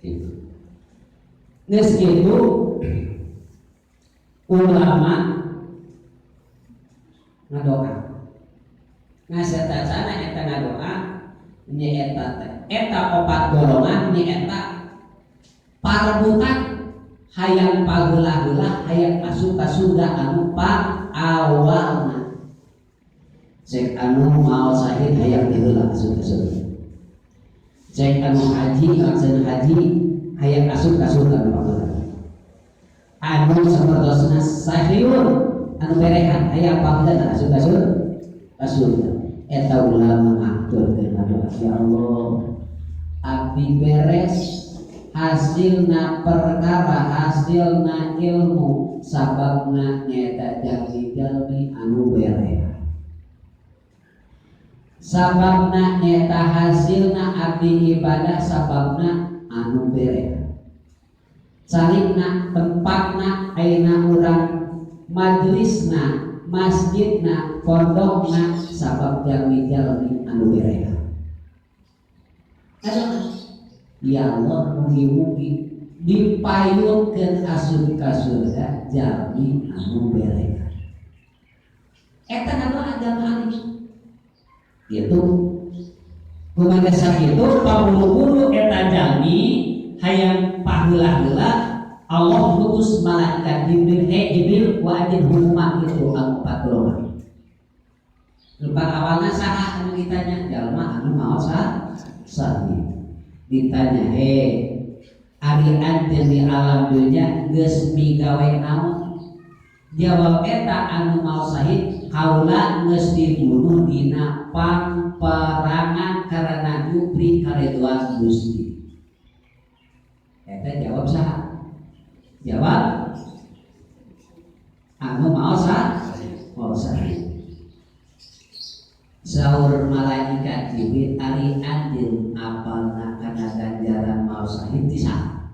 Gitu. Geus kitu ulama ngadoa. Ngasatacana eta ngadoa nyaeta teh eta opat golongan nyaeta parebutan hayang paheula-heula hayang asup ka surga anu awalna. Cek anu maot sahid hayang diheula asup ka surga. Cek anu haji ngalaksanakeun haji hayang asup ka surga anu paheula. Anu sapertosna sahriun anu berehan hayang paheula asup ka surga. Ka surga. Eta ulama ngaturkeun doa, ya Allah, abdi beres hasilna perkara hasilna ilmu sababna nyaeta jalmi-jalmi anu berehan, sababna nyaeta hasilna abdi ibadah sababna anu berehan, calikna tempatna ayeuna urang majelisna masjidna pondokna sabab jalmi-jalmi anu berehan. Ya Allah, mugi-mugi dipayunkeun asup ka surga jalmi anu berehan. Eta ngadoa agama alim. Gitu. Kumaha sakitu paburu-buru eta jalmi hayang paheula-heula, Allah ngutus malaikat Jibril, "Hei Jibril, wa anjeun hukuman itu anu empat golongan." Lupa awalna saha anu ditanya? Jalma anu maot sahid. Ditanya, "Hei, ari anjeun di alam dunya geus migawe naon?" Jawab eta anu maot sahid, "Kaula geus dibunuh dina pangperangan karena nyupri karedoan Gusti." Eta jawab saha? Jawab anu maot maot sahid. Saur malaikat Jibril, "Ari anjeun apalna kana ganjaran maot sahid ti saha?"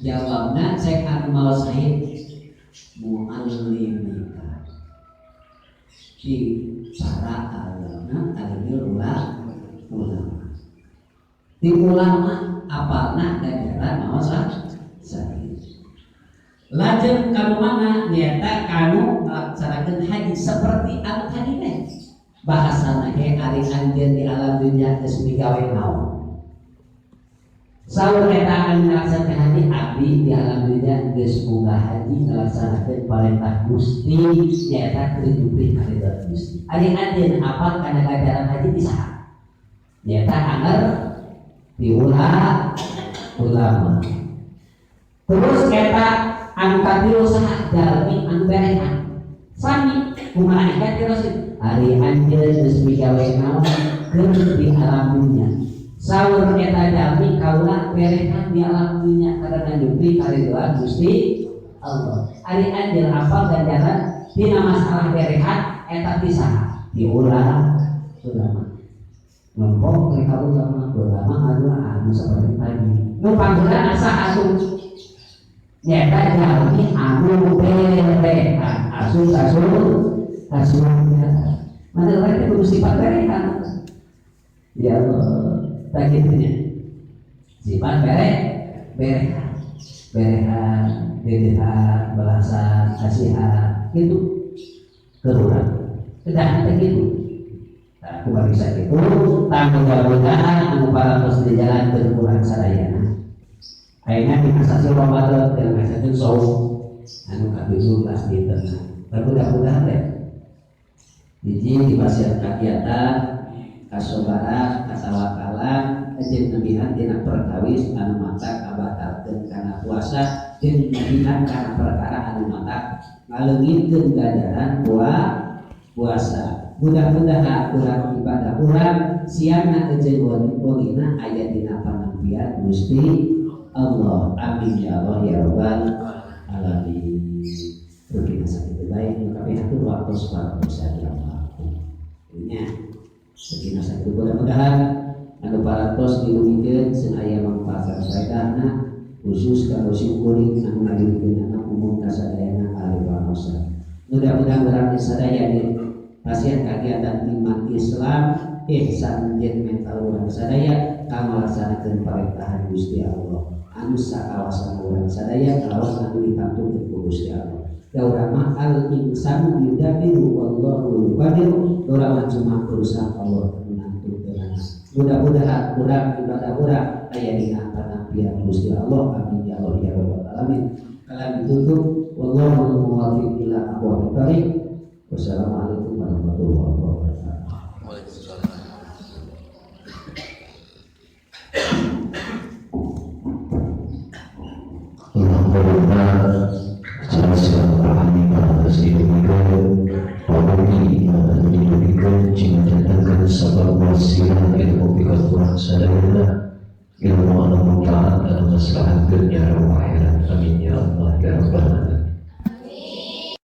Jawabna cek anu maot sahid, "Muallimika." Di para alama alimil ulama. Di ulama apalna ganjaran maot sahid. Lajeng kanu mana? Nyata kanu melaksanakan haji seperti anu tadi teh bahasana. "He, ari anjeun di alam dunya geus migawe naon?" Saur eta anu ngalaksanakeun haji, "Abdi di alam dunya geus munggah haji ngalaksanakeun parentah Gusti, nyaeta keur nyupri karidhoan Gusti. Ari anjeun apal kana ganjaran haji ti saha?" Nyaeta anger di ulama. Terus eta anu katilu saha? Jalmi anu berehan. Sami ku malaikat terus, "Ari anjeun geus migawe naon keur di alam dunya?" Saur eta jalmi, "Kaula berehan di alam dunya karena nyupri karidhoan Gusti Allah." "Ari anjeun apal ganjaran dina masalah berehan eta ti saha?" Di ulama. Ngomong mereka ulama, ulama adalah anu seperti tadi nu panggilan asa asup nyata jalmi anu berehan asup asup asup. Mana mereka kudu sifat berehan. Ya Allah, tak gitunya sifat berehan, berehan, berehan, belasan kasihan itu keruran kedah teh gitu. Nah, aku bisa gitu tang mudah-mudahan anu parantos di jalan berkurang sadayana. Ayeuna di asasi Ramadan dan ngasaskeun saum anu ka-17 dinten. Mudah-mudahan teh hiji dipasihan kagiatan, kasobaran, katawakalan, jeung nebihan tina perkawis anu matak ngabatalkeun kana puasa jeung nebihan kana perkara anu matak ngaleungitkeun ganjaran puasa. Mudah-mudahan urang ibadah urang siangna jeung wengina aya dina panampian Gusti Allah. Amin ya Allah ya Rabbal alamin. Rugi sakitu baik nu kabeh atur waktu saja nya. Sakitu sakitu, mudah-mudahan anu parantos dirugikeun sing aya manfaat saedahna, khusus kanggo simkuring anu ngadugikeun anak umum kasadayana ahli pamosa. Mudah-mudahan urang sadaya di pasien kegiatan iman Islam. Ihsan jeung mental urang sadaya kanggo ngalaksanakeun parentahan Gusti Allah anu sakawasan urang sadaya kalawan anu ditantukeun ku Gusti Allah. Da urang mah al insanu yudabiru wallahu yuqadiru, urang mah cuma berusaha, Allah anu nantukeun. Mudah-mudahan urang ibadah urang aya dina panampian Gusti Allah. Amin ya Allah ya rabbal alamin. Kalam ditutup, wallahu muwaffiq ila aqwamit thariq. Wassalamualaikum warahmatullahi wabarakatuh. Waalaikumsalam. Alhamdulillah, silaturahmi atas didugikeun pamugi anu didugikeun cing jantenkeun sabab wasilah ilmu pikeun urang sadayana, ilmu anu manfaat, anu maslahatkeun dunya akhirat. Amin ya Allah ya rabbal alamin.